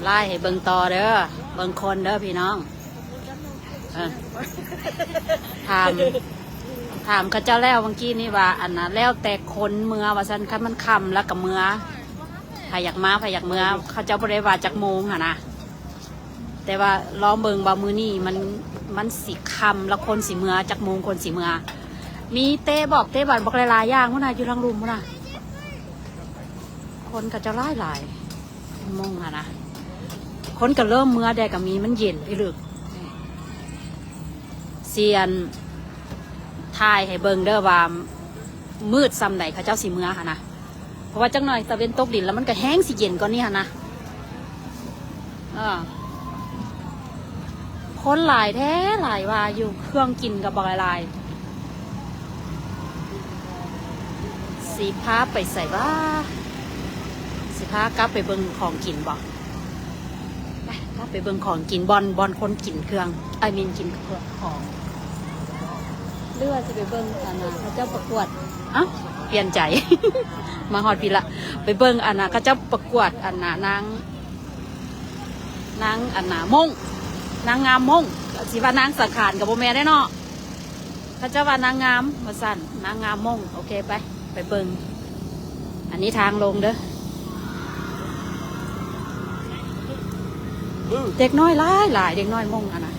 ລາຍໃຫ້ເບິ່ງຕໍ່ເດີ ເບິ່ງຄົນເດີພີ່ນ້ອງ. ເອີ ຖາມ ຖາມເຂົາເຈົ້າແລ້ວເມື່ອກີ້ນີ້ວ່າ ອັນນ່າ ແລ້ວແຕ່ຄົນເມືອວ່າຊັ້ນ ຄັນມັນຄ່ຳແລ້ວກໍເມືອ ໃຜຢາກມາ ໃຜຢາກເມືອ ເຂົາເຈົ້າບໍ່ໄດ້ວ່າຈັກໂມງຫັ້ນນະ. ແຕ່ວ່າລອງເບິ່ງວ່າມື້ນີ້ມັນ ມັນຊິຄ່ຳແລ້ວຄົນຊິເມືອ ຈັກໂມງຄົນຊິເມືອ. ມີເຕະບອກເຕະບານບັກຫຼາຍໆຢ່າງພຸ້ນນະ ຢູ່ທາງລຸ່ມພຸ້ນນະ ຄົນເຂົາເຈົ້າຫຼາຍໆ. ໂມງຫັ້ນນະ ຄົນກໍເລີ່ມເມືອແດ່ກໍມີ ມັນເຢັນພິລຶກ. ຊິອັນ ຖ່າຍໃຫ້ເບິ່ງເດີວ່າມືດສ່ຳໃດເຂົາເຈົ້າຊິເມືອຫັ້ນນະ ເພາະວ່າຈັກໜ່ອຍຕາເວັນຕົກດິນແລ້ວມັນກໍແຮງຊິເຢັນກວ່ານີ້ຫັ້ນນະ. ເອີ ຄົນຫຼາຍແທ້ ຫຼາຍວ່າຢູ່ ເຄື່ອງກິນກໍບັກຫຼາຍໆ. ຊິພາໄປໃສຫວາ? ຊິພາກັບໄປເບິ່ງຂອງກິນບໍ? ໄປ ກັບໄປເບິ່ງຂອງກິນ ບ່ອນ ບ່ອນຄົນກິນເຄື່ອງ I mean ກິນຂອງ ຫຼືວ່າຊິໄປເບິ່ງອັນນ່າ ເຂົາເຈົ້າປະກວດ. ເອົ້າ ປ່ຽນໃຈ ມາຮອດພີ້ລະ ໄປເບິ່ງອັນນ່າ ເຂົາເຈົ້າປະກວດອັນນ່າ ນາງ ນາງອັນນ່າມົ້ງ ນາງງາມມົ້ງ. ຊິວ່ານາງສັງຂານກໍບໍ່ແມ່ນເດ້ເນາະ ເຂົາເຈົ້າວ່ານາງງາມວ່າຊັ້ນ ນາງງາມມົ້ງ. ໂອເຄ ໄປ ໄປເບິ່ງ. ອັນນີ້ທາງລົງເດີ ເດັກນ້ອຍຫຼາຍໆ ເດັກນ້ອຍມົ້ງຫັ້ນນະ.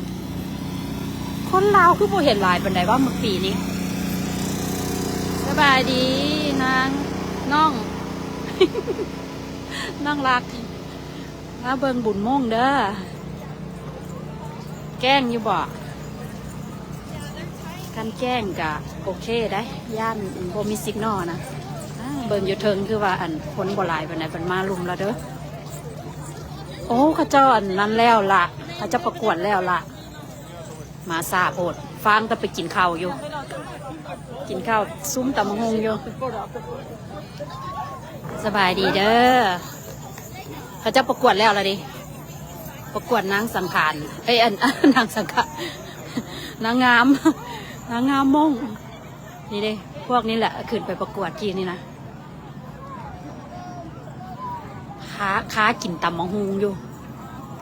ຄົນລາວຄືບໍ່ເຫັນຫຼາຍປານໃດຫວາມື້ປີນີ້? ສະບາຍດີນາງ ນ້ອງ ນ້ອງລັກ ມາເບິ່ງບຸນມົ້ງເດີ. ແຈ້ງຢູ່ບໍ? ຄັນແຈ້ງກະໂອເຄໄດ໋ ຢ້ານບໍ່ມີຊິກນໍນະ. ອາ ເບິ່ງຢູ່ເທິງຄືວ່າອັນຄົນບໍ່ຫຼາຍປານໃດ ເພິ່ນມາລຸ່ມແລ້ວເດີ. ໂອ້ ເຂົາເຈົ້າອັນນັ້ນແລ້ວລະ ເຂົາເຈົ້າປະກວດແລ້ວລະ. ມາຊ້າໂພດ ຟາງແຕ່ໄປກິນເຂົ້າຢູ່ ກິນເຂົ້າຊຸມຕຳບັກຫຸ່ງຢູ່. ສະບາຍດີເດີ. ເຂົາເຈົ້າປະກວດແລ້ວລະເດ ປະກວດນາງສັງຂານ ເອີຍ ອັນ ນາງສັງຂານ ນາງງາມ ນາງງາມມົ້ງ. ນີ້ເດ້ ພວກນີ້ແຫຼະຂຶ້ນໄປປະກວດກີ້ນີ້ນະ. ຄາ ຄາກິນຕຳບັກຫຸ່ງຢູ່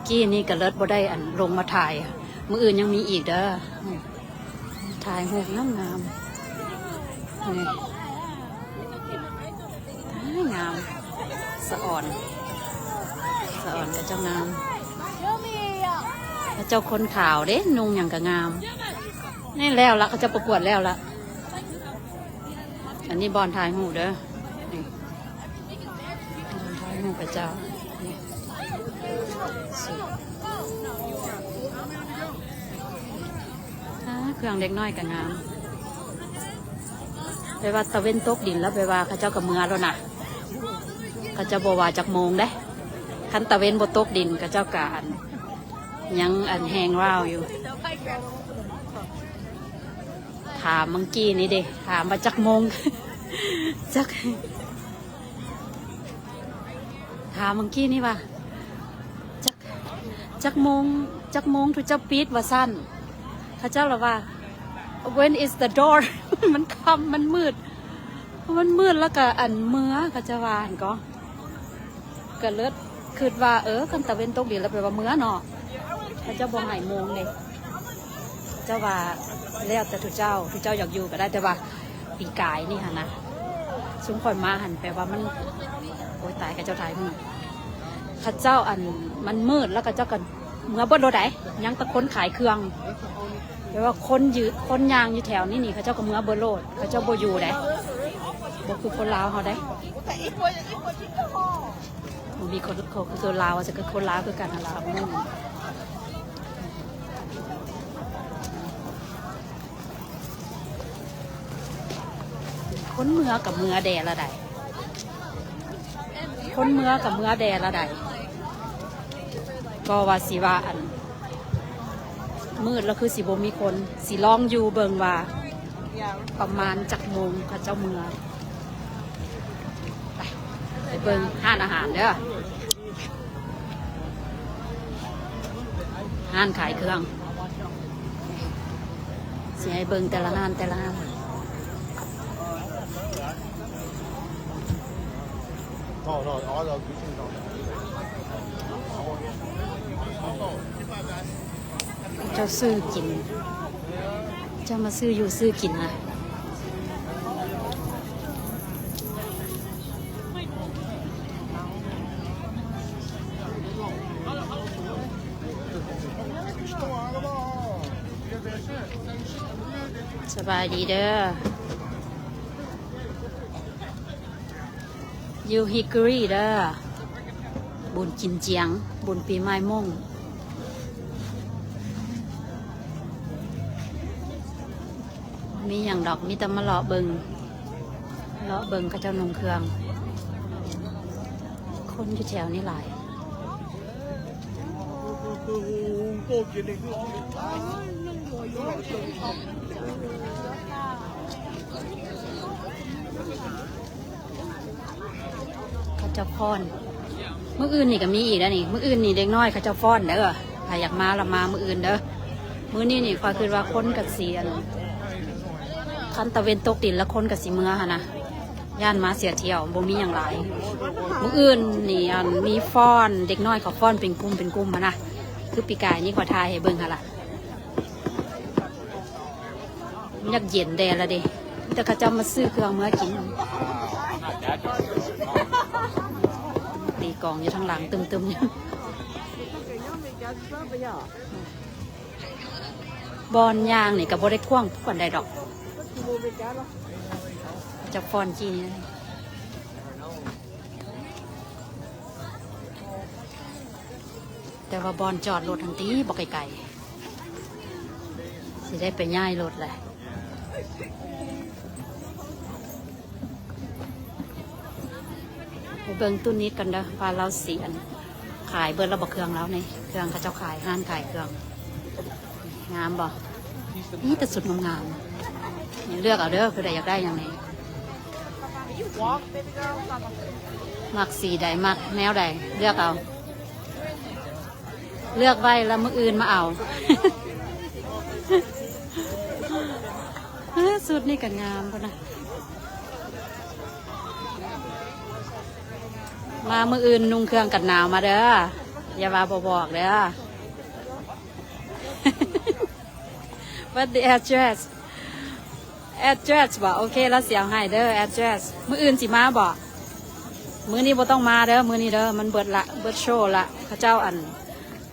ກີ້ນີ້ກໍເລີດບໍ່ໄດ້ອັນລົງມາຖ່າຍ. ມື້ອື່ນຍັງມີອີກເດີ. ອືມ ຖ່າຍຮູບງາມໆ ນີ້ ອ້າຍ ງາມ. ສະອອນ ສະອອນເຂົາເຈົ້າງາມ ເຂົາເຈົ້າຄົນຂາວເດ້ ນຸ່ງຫຍັງກໍງາມ. ນີ້ແລ້ວລະ ເຂົາເຈົ້າປະກວດແລ້ວລະ. ອັນນີ້ບ່ອນຖ່າຍຮູບເດີ ນີ້ ຖ່າຍຮູບພະເຈົ້າ ນີ້ ອາ ເຄື່ອງເດັກນ້ອຍກໍງາມ. ແປວ່າຕາເວັນຕົກດິນແລ້ວ ແປວ່າເຂົາເຈົ້າກໍເມືອແລ້ວນະ ເຂົາເຈົ້າບໍ່ວ່າຈັກໂມງເດ້. ຄັນຕາເວັນບໍ່ຕົກດິນ ເຂົາເຈົ້າກໍອັນ ຍັງອັນແຮງວາວຢູ່. ຖາມເມື່ອກີ້ນີ້ເດ້ ຖາມວ່າຈັກໂມງ ຈັກ ຖາມເມື່ອກີ້ນີ້ວ່າ ຈັກ ຈັກໂມງ ຈັກໂມງທຸເຈົ້າປິດວ່າຊັ້ນ. ເຂົາເຈົ້າລະວ່າ When is the door? ມັນຄ່ຳ ມັນມືດ ມັນມືດແລ້ວກະອັນເມືອ ເຂົາເຈົ້າວ່າຫັ້ນກໍ ກະເລີດຄິດວ່າ ເອີ ຄັນຕາເວັນຕົກດິນແລ້ວແປວ່າເມືອເນາະ. ເຂົາເຈົ້າບໍ່ໃຫ້ໂມງເດ້ ເຈົ້າວ່າແລ້ວແຕ່ທຸເຈົ້າ ທຸເຈົ້າຢາກຢູ່ກໍໄດ້. ແຕ່ວ່າປີກາຍນີ້ຫັ້ນນະ ຊຸມຂ້ອຍມາຫັ້ນ ແປວ່າມັນ ໂອ້ຍຕາຍ ເຂົາເຈົ້າຖ່າຍຮູບ ເຂົາເຈົ້າອັນ ມັນມືດແລ້ວເຂົາເຈົ້າກໍເມືອເບິດໂລດໃດ໋ ຍັງແຕ່ຄົນຂາຍເຄື່ອງ. ແປວ່າຄົນຢື ຄົນຍ່າງຢູ່ແຖວນີ້ນີ້ ເຂົາເຈົ້າກໍເມືອເບິດໂລດ ເຂົາເຈົ້າບໍ່ຢູ່ໃດ໋ ບໍ່ຄືຄົນລາວເຮົາໃດ໋. ບໍ່ມີຄົນ ຄົນ ຄົນລາວ ວ່າຊັ້ນ ຄືຄົນລາວຄືກັນຫັ້ນລະ. ອືມ ຄົນເມືອກໍເມືອແດ່ລະໃດ໋ ຄົນເມືອກໍເມືອແດ່ລະໃດ໋. ກໍວ່າຊິວ່າອັນ ມືດແລ້ວຄືຊິບໍ່ມີຄົນ ຊິລອງຢູ່ເບິ່ງວ່າປະມານຈັກໂມງເຂົາເຈົ້າເມືອ. ໄປ ໄປເບິ່ງຮ້ານອາຫານເດີ ຮ້ານຂາຍເຄື່ອງ ຊິໃຫ້ເບິ່ງແຕ່ລະຮ້ານ ແຕ່ລະຮ້ານ. ເຂົາເຈົ້າ ເຂົາເຈົ້າ ເຂົາເຈົ້າ ເຂົາເຈົ້າ ເຈົ້າຊື້ກິນ ເຈົ້າມາຊື້ຢູ່ຊື້ກິນນະ. ສະບາຍດີເດີ ຢູ່ຮິກເກີຣີເດີ ບຸນກິນຈຽງ ບຸນປີໃໝ່ມົ້ງ. ມີຫຍັງດອກ ມີແຕ່ມາເລາະເບິ່ງ ເລາະເບິ່ງເຂົາເຈົ້ານຸ່ງເຄື່ອງ. ຄົນຢູ່ແຖວນີ້ຫຼາຍ. ເຂົາເຈົ້າຟ້ອນ ມື້ອື່ນນີ້ກໍມີອີກແລ້ວນີ້ ມື້ອື່ນນີ້ເດັກນ້ອຍເຂົາເຈົ້າຟ້ອນເດີ. ໃຜຢາກມາລະມາມື້ອື່ນເດີ. ມື້ນີ້ນີ້ຂ້ອຍຄິດວ່າຄົນກໍຊິ ອັນ ຄັນຕາເວັນຕົກດິນລະຄົນກໍຊິເມືອຫັ້ນນະ ຢ້ານມາເສຍທ່ຽວ ບໍ່ມີຫຍັງຫຼາຍ. ມື້ອື່ນນີ້ ອັນ ມີຟ້ອນ ເດັກນ້ອຍເຂົາຟ້ອນເປັນກຸ່ມເປັນກຸ່ມຫັ້ນນະ ຄືປີກາຍນີ້ຂ້ອຍຖ່າຍໃຫ້ເບິ່ງຫັ້ນລະ. ມັນຢາກເຢັນແດ່ລະເດ ມີແຕ່ເຂົາເຈົ້າມາຊື້ເຄື່ອງເມືອກິນ. ຕີກອງຢູ່ທາງຫຼັງຕຶມໆຢູ່. ບ່ອນຍ່າງນີ້ກໍບໍ່ໄດ້ກວ້າງປານໃດດອກ ຈາກຟອນຈີ່ນີ້. ແຕ່ວ່າບ່ອນຈອດລົດຫັ້ນຕິ ບໍ່ໄກໆ ຊິໄດ້ໄປຍ້າຍລົດແຫຼະ. ໄປເບິ່ງຕູ້ນິດກ່ອນເດີ ວ່າລາວຊິ ອັນ ຂາຍເບິດແລ້ວບໍ່ເຄື່ອງລາວນີ້. ເຄື່ອງເຂົາເຈົ້າຂາຍ ຮ້ານຂາຍເຄື່ອງ. ງາມບໍ່? ມີແຕ່ຊຸດງາມໆ ນີ້ເລືອກເອົາເດີ ຜູ້ໃດຢາກໄດ້ຫຍັງນີ້ ມັກສີໃດ ມັກແນວໃດ ເລືອກເອົາ ເລືອກໄວ້ແລ້ວມື້ອື່ນມາເອົາ. ເອີ ຊຸດນີ້ກໍງາມພຸ້ນນະ. ມາມື້ອື່ນນຸ່ງເຄື່ອງກັນໜາວມາເດີ ຢ່າວ່າບໍ່ບອກເດີ. What the address? Address ບໍ? ໂອເຄ ລາວຊິເອົາໃຫ້ເດີ address. ມື້ອື່ນຊິມາບໍ? ມື້ນີ້ບໍ່ຕ້ອງມາເດີ ມື້ນີ້ເດີ ມັນເບິດລະ ເບິດໂຊລະ. ເຂົາເຈົ້າ ອັນ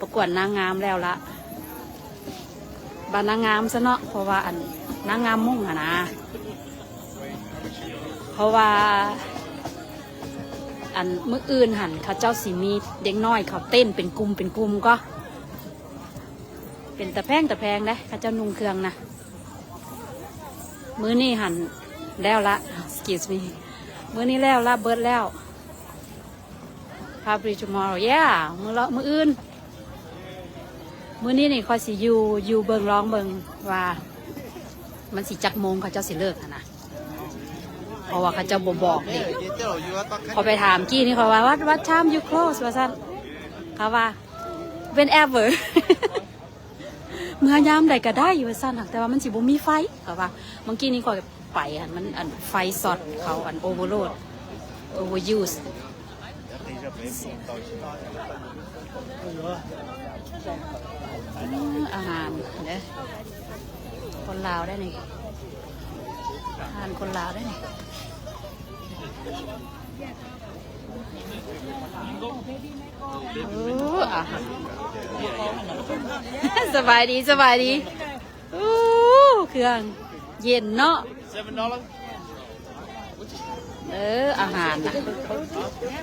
ປະກວດນາງງາມແລ້ວລະ ບາດນາງງາມຊະເນາະ ເພາະວ່າ ອັນ ນາງງາມມົ້ງຫັ້ນນະ. ເພາະວ່າ ອັນ ມື້ອື່ນຫັ້ນ ເຂົາເຈົ້າຊິມີເດັກນ້ອຍເຂົາເຕັ້ນເປັນກຸ່ມເປັນກຸ່ມກໍ ເປັນຕາແພງຕາແພງເດ້ ເຂົາເຈົ້ານຸ່ງເຄື່ອງນະ. ມື້ນີ້ຫັ້ນແລ້ວລະ excuse me ມື້ນີ້ແລ້ວລະ ເບິດແລ້ວ. Probably tomorrow. Yeah ມື້ລະ ມື້ອື່ນ. ມື້ນີ້ນີ້ຂ້ອຍຊິຢູ່ ຢູ່ເບິ່ງ ລອງເບິ່ງວ່າມັນຊິຈັກໂມງເຂົາເຈົ້າຊິເລີກຫັ້ນນະ ເພາະວ່າເຂົາເຈົ້າບໍ່ບອກເດ້. ຂ້ອຍໄປຖາມກີ້ນີ້ ຂ້ອຍວ່າ What, what time you close? ວ່າຊັ້ນ ເຂົາວ່າ Whenever. ເມື່ອຍາມໃດກໍໄດ້ວ່າຊັ້ນ ແຕ່ວ່າມັນຊິບໍ່ມີໄຟ ເຂົາວ່າ. ເມື່ອກີ້ນີ້ຂ້ອຍໄປຫັ້ນ ມັນ ອັນ ໄຟຊັອດ ເຂົາ ອັນ overload overuse. ອືມ ອາຫານເດ້ ຄົນລາວໄດ໋ນີ້ ອາຫານຄົນລາວໄດ໋ນີ້. ໂອ້ ອາຫານ ສະບາຍດີ ສະບາຍດີ. ໂອ້ ເຄື່ອງເຢັນເນາະ. ເອີ ອາຫານນະ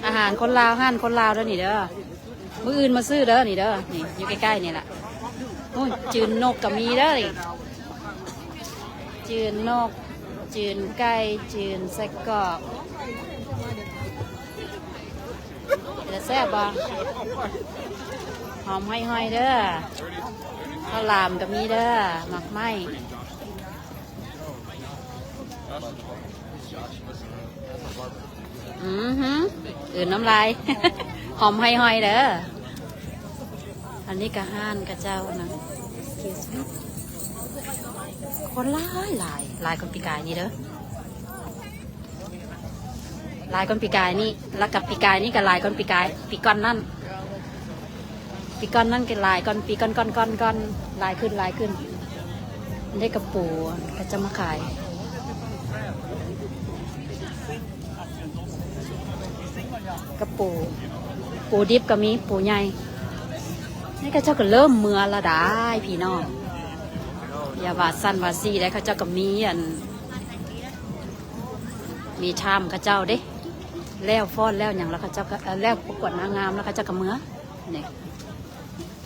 ອາຫານຄົນລາວ ຮ້ານຄົນລາວເດີນີ້ເດີ. ມື້ອື່ນມາຊື້ເດີນີ້ເດີ ນີ້ຢູ່ໃກ້ໆນີ້ລະ. ໂອ້ຍ ຈືນນົກກໍມີເດີນີ້ ຈືນນົກ ຈືນໄກ່ ຈືນໄສ້ກອກ. ເປັນຕາແຊບບໍ່? ຫອມຫອຍໆເດີ. ເຂົ້າຫຼາມກໍມີເດີ ໝາກໄມ້. ອືຫື ອື່ນນ້ຳລາຍ ຫອມຫອຍໆເດີ. ອັນນີ້ກໍຮ້ານຂະເຈົ້ານະ excuse me. ຄົນຫຼາຍໆ ຫຼາຍກວ່າປີກາຍນີ້ເດີ ຫຼາຍກວ່າປີກາຍນີ້ ແລ້ວກັບປີກາຍນີ້ກໍຫຼາຍກວ່າປີກາຍ ປີກ່ອນນັ້ນ. ປີກ່ອນນັ້ນກໍຫຼາຍ ກ່ອນ ປີກ່ອນໆໆໆ ຫຼາຍຂຶ້ນ ຫຼາຍຂຶ້ນ. ໄດ້ກະປູ ເຂົາເຈົ້າມາຂາຍ ກະປູ ປູດິບກໍມີ ປູໃຫຍ່. ນີ້ເຂົາເຈົ້າກໍເລີ່ມເມືອລະດາຍພີ່ນ້ອງ. ຢ່າວ່າຊັ້ນວ່າຊີ້ໄດ໋ ເຂົາເຈົ້າກໍມີອັນ ມີທາມເຂົາເຈົ້າເດ້ ແລ້ວຟ້ອນແລ້ວຫຍັງ ແລ້ວເຂົາເຈົ້າກໍ ເອີ ແລ້ວປະກວດນາງງາມ ແລ້ວເຂົາເຈົ້າກໍເມືອ. ນີ້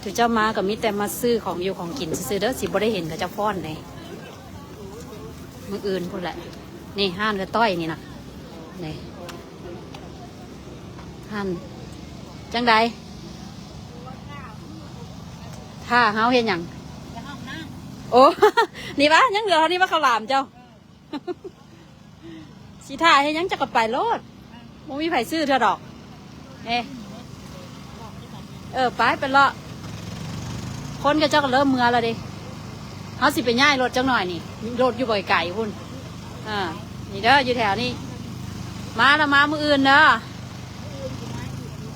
ຖືເຈົ້າມາກໍມີແຕ່ມາຊື້ຂອງຢູ່ຂອງກິນຊື່ໆເດີ ຊິບໍ່ໄດ້ເຫັນເຂົາເຈົ້າຟ້ອນເດ້. ມື້ອື່ນພຸ້ນແຫຼະ. ນີ້ຮ້ານກະຕ້ອຍນີ້ນະ ນີ້ຮ້ານ ຈັ່ງໃດ ຖ້າເຮົາເຮັດຫຍັງ? ໂອ້ ນີ້ວະ ຍັງເຫຼືອເທົ່ານີ້ວະ ເຂົ້າຫຼາມເຈົ້າ. ຊິຖ້າເຮັດຫຍັງ ເຈົ້າກໍໄປໂລດ ບໍ່ມີໃຜຊື້ເທື່ອດອກ. ເອີ ເອີ ໄປ ໄປເລາະ. ຄົນເຂົາເຈົ້າກໍເລີ່ມເມືອແລ້ວເດ້. ເຮົາຊິໄປຍ້າຍລົດຈັກໜ່ອຍນີ້ ລົດຢູ່ບໍ່ໄກພຸ້ນ. ເອີ ນີ້ເດີ ຢູ່ແຖວນີ້ ມາລະ ມາມື້ອື່ນເດີ.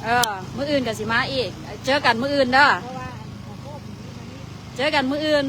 ເອີ ມື້ອື່ນກໍຊິມາອີກ ເຈີກັນມື້ອື່ນເດີ ເຈີກັນມື້ອື່ນ.